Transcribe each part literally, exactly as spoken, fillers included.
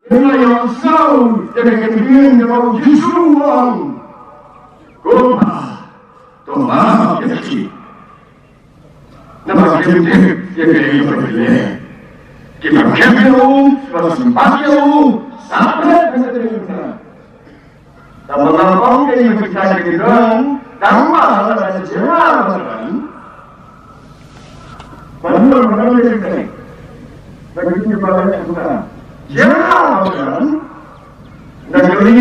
Nga ïohsngew ïa ka ktien kaba u Jisu u ong, "Ko Pa, to map ïa ki, namar kim tip ïa kaei kaba ki leh." Kiba khep ïa u, kiba sympat ïa u, sa pret ha ka ktien." Tangba nga ong ïa phi, ka jingdon, tangba lada jia ba don, ban don, ban don ïa phi. Bad ki ba leh kumta, jia ba don, da kali,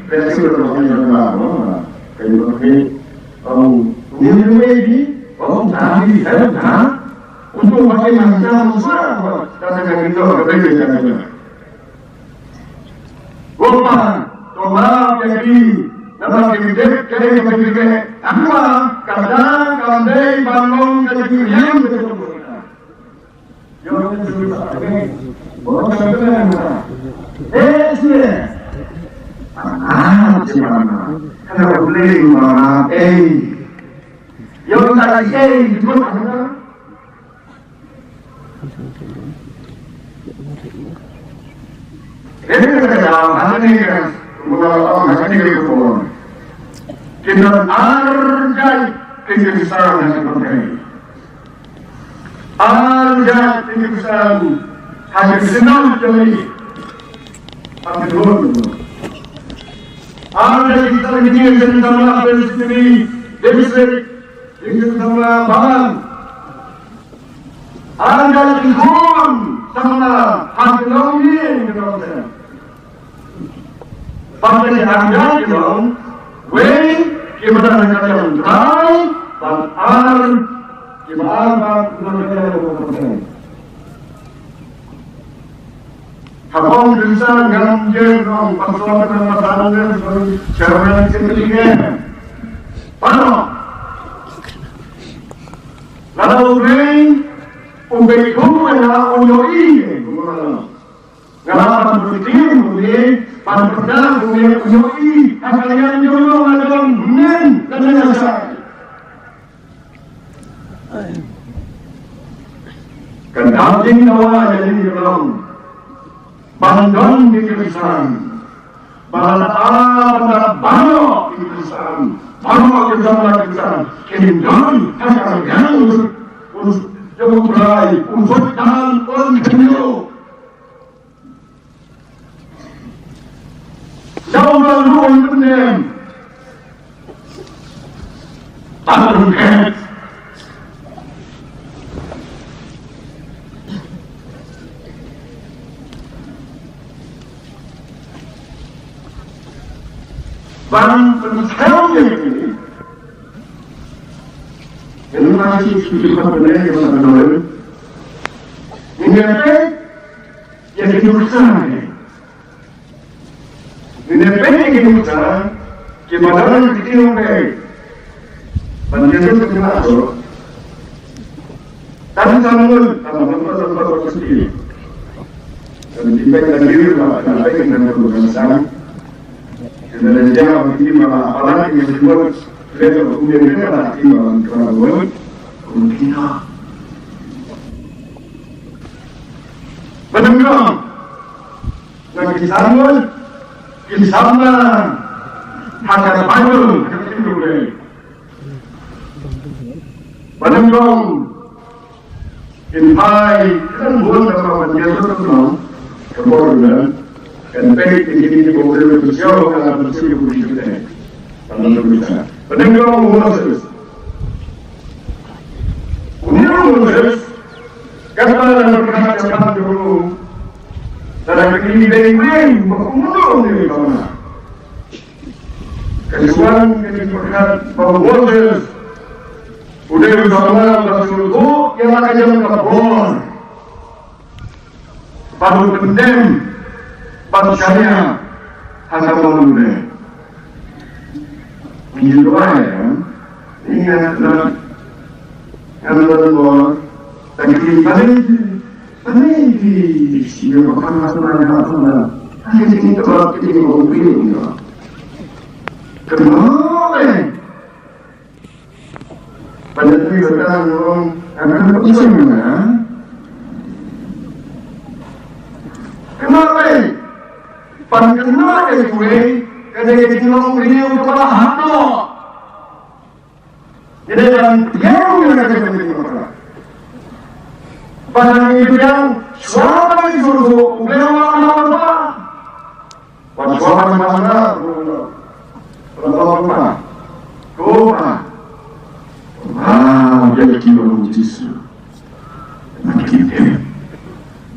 da kali ba don ïa phi. Ka jingdon, ong, ni ni ni, ong, tang di, ha? Untuk pakai yang sama, sama, sama, sama, sama, sama, sama, sama, sama. Ko Pa, to map ïa ki, namar kim tip kaei kaba ki leh. Tangba ka dang, kam dei ban long ka jingim ka jong u. Eh, sini. Ah, siapa? Kenapa boleh marah? Eh. Yang tak, eh, itu apa? Ki don ar jait ki Khristan ha ka pyrthei. Ar jait ki Khristan ha ka synod jong ngi. Ha ka synod. Ar jait ki Khristan ha ka synod, Presbytery, District, Jingkyrkhu samla balang. Ar jait ki khun samla ha ki longdien ki longdien. Pat ki ar jait ki long wei kiba don ha ka jong Trai, bad ar kiba ar bad ki longdien. Ha pong ding sa ngam jer nong pastor, ngam pastor, ngam chairman, secretary, ngam. Pano? Lada u rei u bei khu, nga u ïohi. Nga la pan pyntieng u rei, pan pyntieng u rei, u ïohi. Ha ka liang jong u nga jong men, ka liang sa. Ka dei jingdawa ïa ngi ruh ban don ki Khristan. Ba lada, ba lada baroh ki Khristan, baroh ki samla Khristan kin don ha ka liang, un, un, un, un, un, un, un, Da u la rung pyndem. Ban rung khet. Ban pynthew ïa ki. Ïa ngi ma shi shi ki pat pyndem ïa ki pat pyndem. Ngi ïa peit ïa ki nuksa. Ngi ïa peit ïa ki nuksa kiba don ha ki ktien Ri Bhoi. Ban ïa lut ki nuksa. Tang tang lut, tang tang lut, tang tang lut ki. Kan ki peit kan ki lut, kan peit kan lut, kan sang. Kan lut, kan lut, kan lut. Ba dang don. Nang ki samla, ki samla ha ka Baibl, ha ka Baibl. Ba dang don. Kin phai, kan bun ka ba ban ïa lut nong. Ka bor na. Kan peit ki ki ki bor na, ka sio ka ban sio ku ki te. Ba dang don. Ba dang don Moses. Une u Moses, katba la pyrkhat shaphang jong u, la da kylli dei mei, ba kumno une u samla. Ka shuwa ka jingpyrkhat ba u Moses u dei u samla ba sngewthuh ïa la ka jong ka bor. Bad u pyndem, bad u shaniah ha ka mon u dei. Ngi duwai, ha? Ngi ïa, ïa, ïa, ïa, ïa, ïa, ïa, ïa, Ban ïa phi ba tang ong, "Ka na ka pynshong na." Kynmaw ei, ban kynmaw ei, kane ka jinglong briew kaba hapoh. Ngi dei ban pdiang ïa ka jong ngi, ban ngi pdiang shuwa ba ngi shu shu U Blei u la ong ba, ban shuwa ba ngi ong ba, ban ong ba, ko ba, ba ïa ki long Jisu. Ban ki pdiang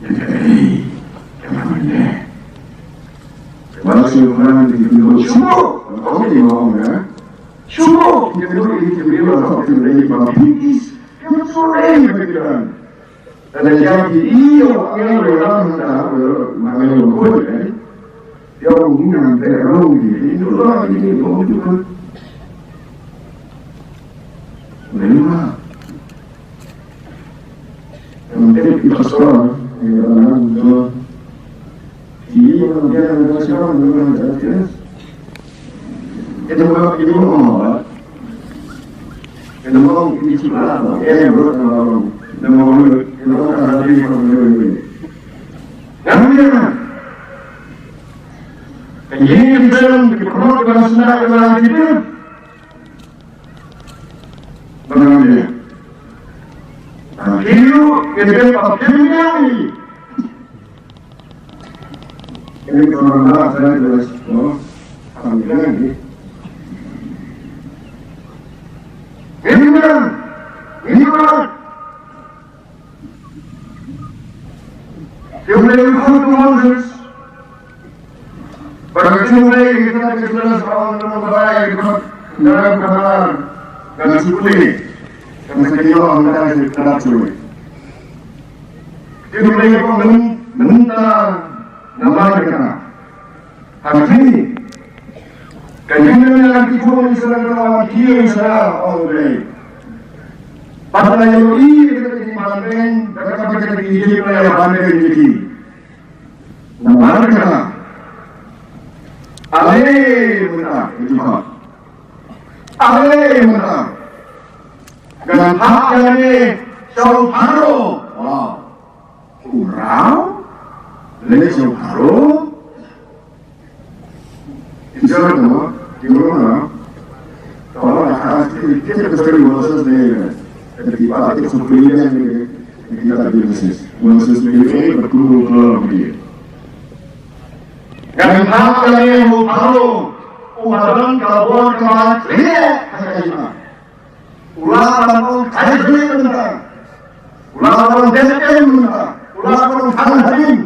ïa ka ei ka ban ngi. Ba shu ban ki pdiang shuwa. Ong ki ong ïa. Shuwa, kita dulu ini kita dulu lah, kita dulu ini, kita dulu ini, kita dulu ini, kita dulu ini. Dan yang di iyo, angin orang tak, angin orang pun, eh. Dia orang yang tak orang di, ini orang ini, orang juga. Memang. Yang penting kita sekolah, yang orang itu, Ini orang dia ada siapa, orang dia ada. Kita mau, kita mau apa? Kita mau, kita cuma apa? Eh, bro, kita mau, kita mau, kita mau, kita mau, kita mau. Yang dia, kan ini yang dalam, kita perlu, kita senang, kita kita. Bang dia. Nah, kita, kita apa, kita ini. Ini orang dah saya jelas, no? Panggilan ni. Ini kan, ini kan. Dia boleh ikut tu Moses. Bad ka jingmlei kita ka jingmlei sa ong nang ba bai ka dang ka bar ka sukli ka sa ki ong ka dang ka sukli. Jingmlei ka ong mynta namar kata. Hynrei ka jingmlei ka ki khun Israel ka ong ki Israel ong Blei. Pat la ïohi ka jingbanbeiñ da kaba ka Ijip la ïa banbeiñ ïa ki. Namar kata, ale mynta, iti ka. Ale mynta. Ngan phah ïa me sha u Pharaoh. Wow. U Pharaoh? Leit sha u Pharaoh? Iti ka, iti ka. Tawa ka, iti ka story Moses ne. Iti ka, iti ka story ne. Iti ka Genesis. Moses ne, eh, betul, betul, betul. Ngan phah ïa me ha u Pharaoh, u ba don ka bor kaba khlieh ha ka jingim. U lah ban ong khlieh mynta. U lah ban ong dep em mynta. U lah ban ong than hadien.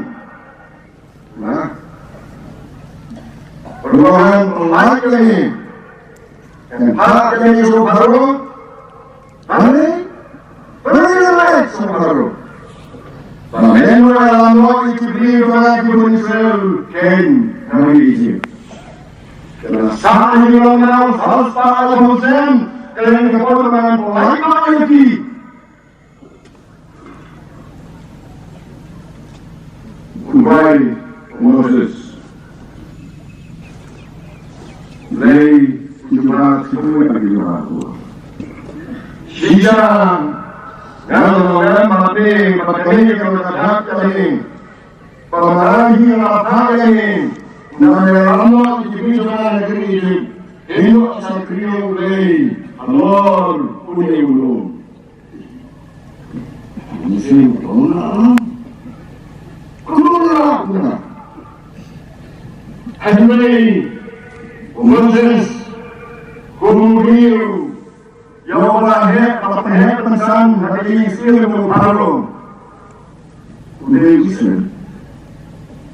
Nah. Pynban pynlait ïa ngi. Ngan phah ïa ngi sha u Pharaoh. Hynrei, hynrei lait sha u Pharaoh. Ba men ruh ïalam noh ïa ki briew jong nga ki khun Israel kein na ri Ijipt. Te lada sah ïa ngi long mano saw spah arphew snem, te ngan ïa ka por ba ngan pynlait noh ïa ki. Kumbai Moses. Lei ki jubab, ki jubab, ki jubab. Shisha, ngan ong lem ha phi, ba kane ka dei ka dak ka dei. Ba ma hi nga phah ïa ngi. Ngan ïalam noh ïa ki briew jong nga na ka ri Ijipt. Hynrei sa kynnoh U Blei halor une u lum. Moses u ong, kumno, kumno. Hynrei u Moses, kum u briew, ïa uba la heh, ba la heh pynsan ha ka ïing syiem u Pharaoh. U dei u Israel.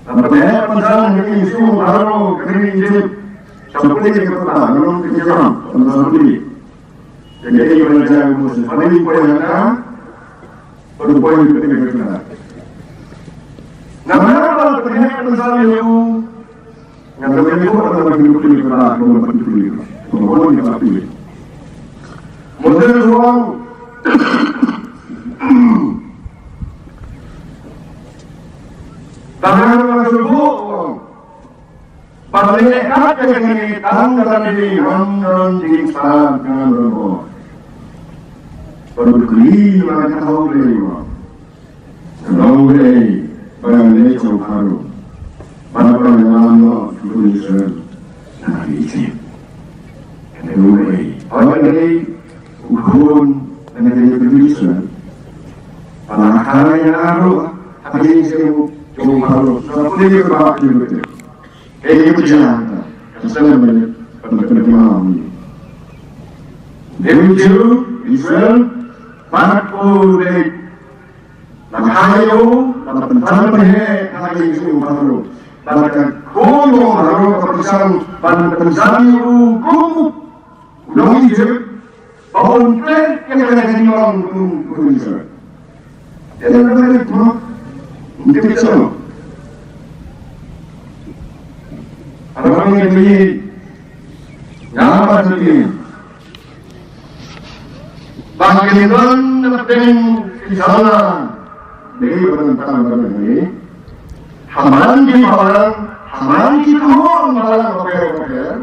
Ba la heh pynsan ha ka ïing syiem u Pharaoh, ka ri Ijipt. Sha pule ka kyrta, nga long ka jingïalam, sha pule. Ïa kaei ba la jia ïa u Moses. Ba la poi ha ka, ba la poi ha ka kyrta. Namar ba la pynheh pynsan ïa u. Ngan da ïathuh namar ba pynpule ka kyrta, ba pynpule ka kyrta. Ba pynpule ka kyrta. Moses u ong. Tang ba la shu buh u ong. Ba leh kat ïa kane tang da lade ngam don jingstad ngam don bor. Bad u kylli ba ka thaw Blei u ong. Ka long Blei ba ngan leit sha u Pharaoh. Ïalam noh ki khun Israel na ki Ijipt. Kane u ei, hooid, kane u khun, kane ka ïing ka Israel. Ba la kha ïa nga ruh ha ka ïing jong u Pharaoh. Sa pule ïa ka ba ki bete. Kaei ka jia, ka sdang ban pynpynpynpyn. Dei u Jiw, Israel, bad u dei, la kha ïa u, la pynsan pynheh ha ka ïing jong u Pharaoh. Bad ka khun jong u Pharaoh ka pynsan ban pynsan ïa u kum u long Ijipt, ba un treh ïa kane ka jinglong kum u khun Israel. Ïa kane ka jinglong kum u khun Israel. Haba ngi ïohi, nga bad phi, ba ngin don na pdeng ki samla, dei ba ngi tang ba ngi, ha man ki balang, ha man ki thong balang bapher bapher.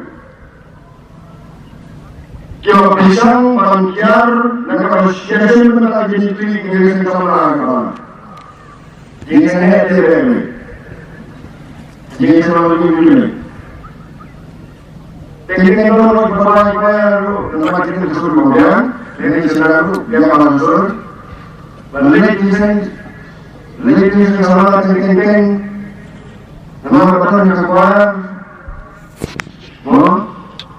Ki ba pyrshang ban kiar na ka ba shisien mynta ki nongtrei ki nongtrei samla ka ba. Ki nongtrei heh te re re. Ki nongtrei samla ki nongtrei. Te ki nongtrei samla ki ba ba ru na ma ki nongtrei samla ba. Te ki nongtrei samla ru ya ba sur. Ban leh ki nongtrei, leh ki nongtrei samla teng teng teng. Na ma ka ba ka ba. Mo?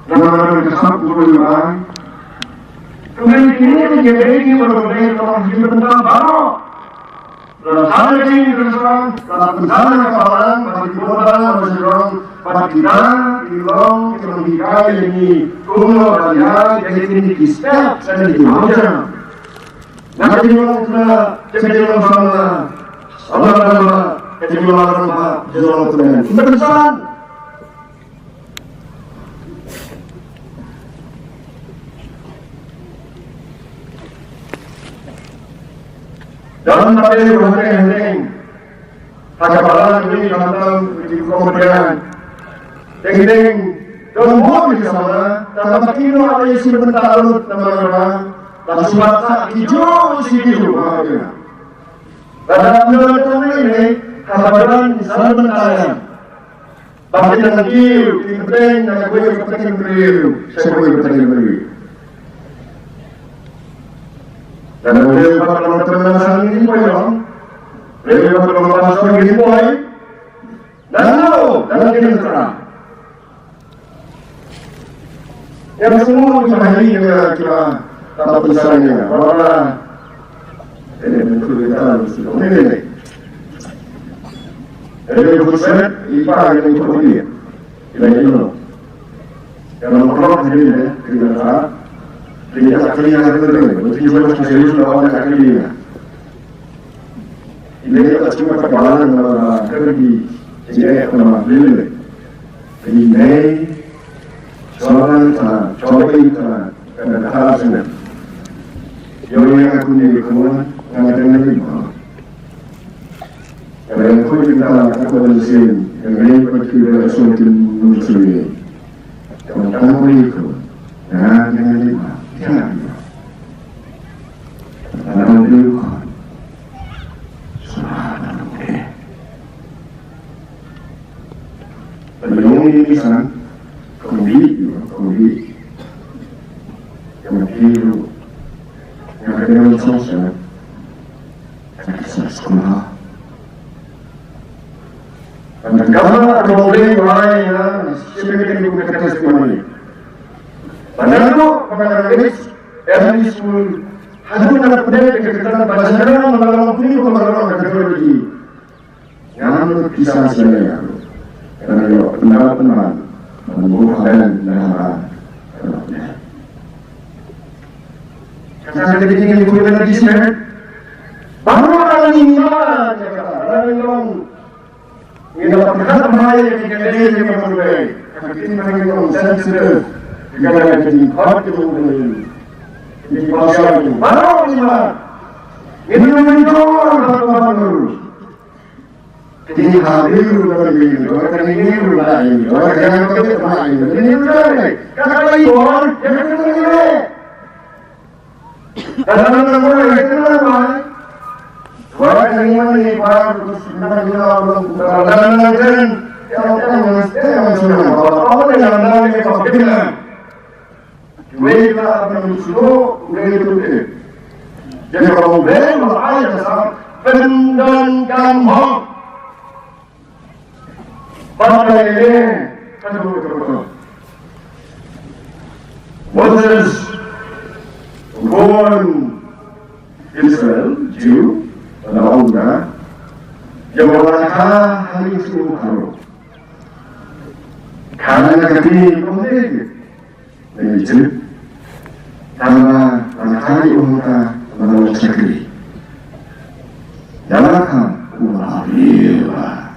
Namar ka sap ku ba ïa. Kumne kine ki jingeh ki ba dei ka long jingeh bynta baroh. Lada sah lei ka jingeh ka long, lada pynsan ka balang, bad ki bor balang, bad ki rong, bad kita, ki long, ki long hikai ïa ngi. Kumno ban ïa, ïa kine ki step, sa kine ki mountain. Nga ka jinglong kane, ka jinglong samla, samla rangba, ka jinglong rangba, jinglong tymmen. Pynsan. Don pat de ruh hynrei hynrei. Ha ka balang ri khamtam ki kongpyrshang. Teng teng don mo ki samla, tang ba ki noh ba ïa shi bynta lut namar ba la sumar sa ki juh shi ki juh ha ka. Lada ym don tang ri ne, ha ka balang san bynta ïa. Ba kin nang kiew, kin bteng na kawei ka pateng briew sha kawei ka pateng briew. Lada u briew pat long tymmen san ngin poi long. Briew pat long pastor ngin poi. Nangno, nang kin tra. Ïa ka semua ki ba hari ïa ki ba ta pynsan ïa ba la. Ini bentuk kita mesti kau ini. Ini bentuk sangat ipa ini bentuk dia. Ila ila. Kalau merok hari ini kita tak. Kita tak kena hari ini. Mesti kita serius lawan tak kena. Ine ka jingmut ka balang na ka ri jingeh na ka ri. Ine, shwa ta, shwa ta, ka na ka sna. Yo ya ka kuni ka kuni, nga ka na ni ma. Ka na ka kuni ka na ka kuni sin, ka na ka kuni ka sun kin nun sun ye. Ka na ka kuni ka, nga ka na ni ma, ka na ni ma. Ka na ka kuni ka. Pynlong ïa ngi san, kong bih, kong bih. Ïa ma ki ruh. Ïa ka dei song sa. Ïa ka sa skul ha. Kan ka ka dei wai ïa, simi ka dei ka testimony. Ba na ruh, ba na ruh, M E school. Haduh na pdeng ka kyrdan ba sdang ba la long pynïoh ba la long ka theology. Ngam lut pisa sha ïa. Ka la ïoh pynban pynban. Ban buh ha ban na ha. Kata ka dei ka dei ka dei ka dei. Baroh ngi ma ka la long. Ngi la pyrkhat bha ïa ka dei ka dei ka dei. Ka dei ka dei ka dei sensitive. Ka dei ka dei hot ka dei ka dei. Ka dei pasal ka dei. Baroh ngi ma. Ngi la ngi jor ba ba ba. Kini ha biru ba biru, ba kini biru ba biru, ba kini biru ba biru, ba kini biru ba biru. Ka ka i bor, ya ka kini biru. Ka ka kini biru, ya ka kini biru. Ba kini biru ba, ba kini biru ba, ba kini biru. Moses, born Israel, Jew, na ong da, ïa ba la kha ha ïing sniew u Pharaoh. Kha na ka kti kumne ki. Ngi jin. Tang na, na ka ïing u ka, na long shakri. Ïa la kha u la ha ïing ba.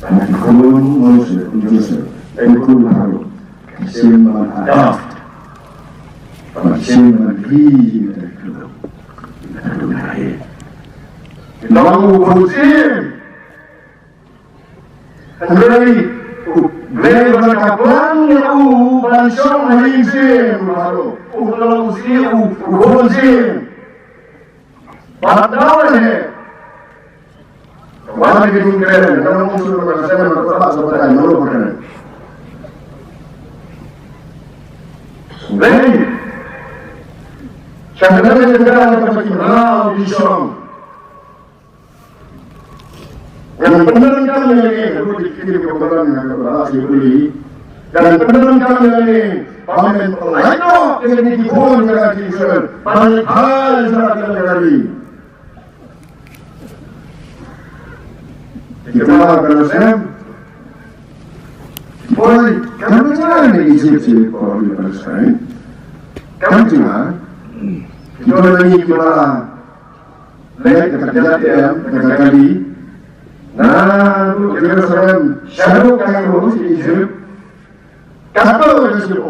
Tang ki khun Moses, Joseph, en khun Pharaoh. Siem ban adapt. Ban siem ban ri ïa ka khun. Long u khun siem. Hynrei u Blei ba la ka plan ïa u ban shong ha ïing siem, u Pharaoh. U la u siem, u, u khun siem. Bad dawai he. Wan ki dun kren, ka long shu ka shem ka ba sa ba dai, ma lo ba kren. Dei. Sha ka dei ka dei ka ba ki mraw ki shong. Ngan pyndonkam ïa ngi, ruh ki kti ka ba don ha ka ba ki uli. Ngan pyndonkam ïa ngi, ba men pynlait noh ïa ngi ki khun jong ngi ki Israel. Ba ngi phai sha ka jong ngi. Kita akan Hashem. Boy, kami jangan Egypt sini Palestine. Kami jangan. Kita lagi kita lek dekat Jatm, dekat kali. Nah, tu Jerusalem, shadow kan di Egypt. Kata Egypt.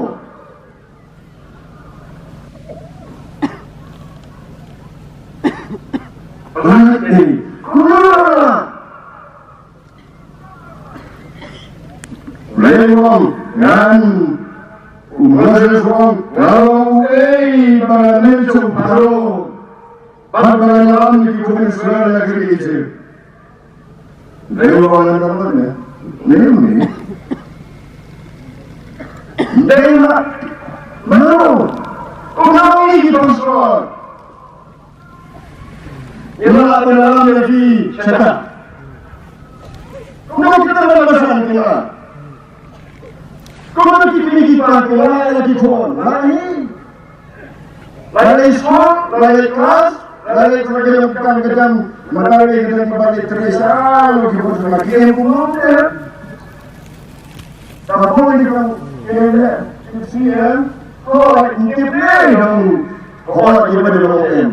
Blei u ong, ngan, u Moses u ong, nga long uei ba ngan mih sha u Pharaoh, bad ba ngan ïalam ïa ki khun Israel na ka ri Egypt. Dei ba ngan ong ne? Dei ba ne? Dei ba. Mano? Kumno ngi ki pastor? Ïa la ban ïalam ïa ki shata. Kumno kita ban basan kita? Kumno ki kmie ki kpa ki la ïa ki khun? La hi. La ïa skul, la ïa klas, la ïa ka jam ka jam, ka jam, ma la ïa ka jam ka ba ïa trei sa, lo ki bun ma ki em kumno te. Ta bun di ka em ne, si em, ko ni ki play dong, ko ni ba di dong em.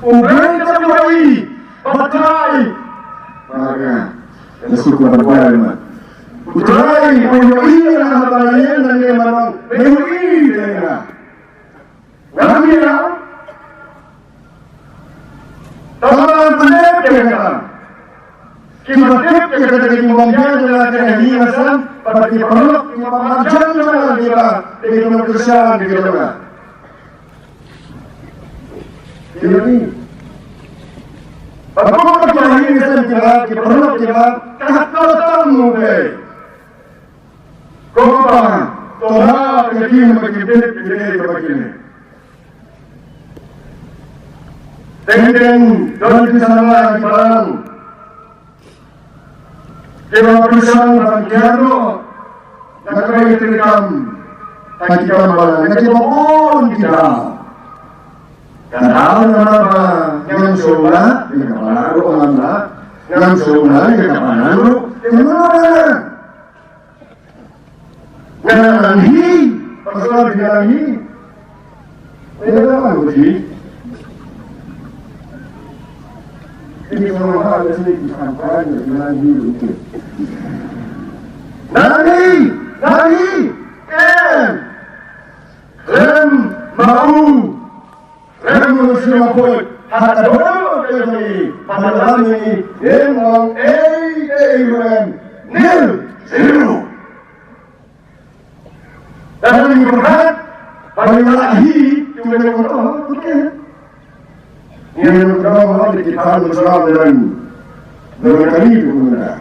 U Blei ka ïohi, batai. Mara, la suk la batai ma. U Trai, u ïohi na batai, na ne ma nong, u ïohi na. Ngam ïa. Tang ba pynlip ïa kata. Kiba tip ïa kata ki bym biang ïa kata ki ngi ngam, bad ki paralok kiba marjan jong nga kiba, kiba nongkyrshan kiba jong nga. Ki ngi. Bad kumba ki ngi ngam kiba, ki paralok kiba, kata tam u Blei. Ko Kpa, to map ïa ki ba ki bit ïa ki ba ki ne. Teng teng don ki samla ki balang. Ki ba pyrshang ban kiar noh na ka bai treikam ha ki kam balang, na ki ba bun ki daw. Ka daw namar ba ngam sngewlah ïa ka balang ruh, ngam lah, ngam sngewlah ïa ka balang ruh, ïa ka balang. Nga nang hi, pasal nga nang hi. Nga nang hi. Ini orang hal ini bukan kaya, nga nang hi itu. Nang hi, nang hi. Eh. Rem mau. Rem u Mynsiem Bakhuid ha ka dohnud ka jong ngi, ban ïalam ïa ngi, ym ong ei ei ruh em, nil, zero. Lada ngi pyrkhat ba ngi la hi, to ngi ong, oh, okay. Ngi ong, oh, ngi ki pan shuwa ngi ong, ngi ong kali to ngi ong.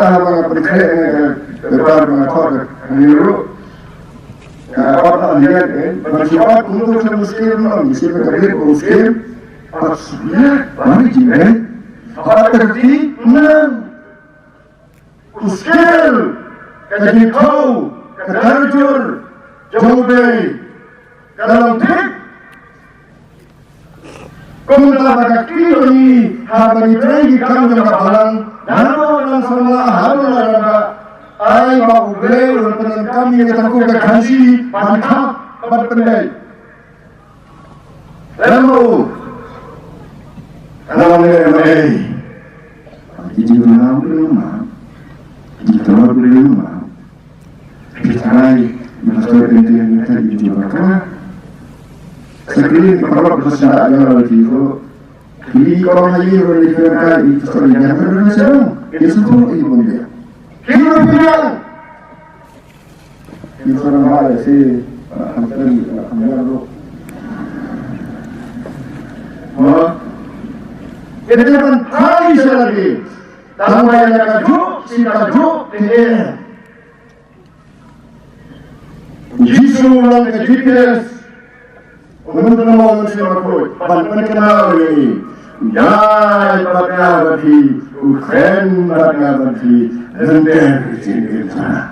Kata ba nga pynkhih ne ka, ka bar ba nga thok ne ruh. Ka ot ong ïa, eh, ban shu ot kumto sha muskil, no, muskil ka bit muskil. Pat shu ïa, bari jingeh. Pat ka ti, nang. Muskil ka jingthaw, ka tarjur jong U Blei ka long thik. Kumta ba ka kti jong ngi haba ngi trei ki kam jong ka balang, naduh dang samla haduh la rangbah, ai ba U Blei un pyndonkam ïa kata ka khansi ban khap ban pyndait. Lem u. Ka long lem ei. Ki jingmynam ki long ma. Ki jingtawar ki long ma. Ki tharai, ma tharai pyntieng ni ka jingtawar ka. Sekali ni paralok ka sa ya la ki ko. Ki ko ma yi ro ni ka ka i ko ni ya ka na sa. Ki su ko i mo ya. Ki ro ki ya. Ki sa na ma ya si, ah, hamten, ah, hamten ro. Ha? Ki de ban thai sa lagi. Tang ba ïa ka juk, shi ka juk, te eh. Jisu u long ka G P S. U Myntri Nongmah u Mynsiem Bakhuid. Ban pynkynmaw ïa ngi. Ïaid bad nga bad phi, u kren bad nga bad phi. Lynter ka jingim jong nga.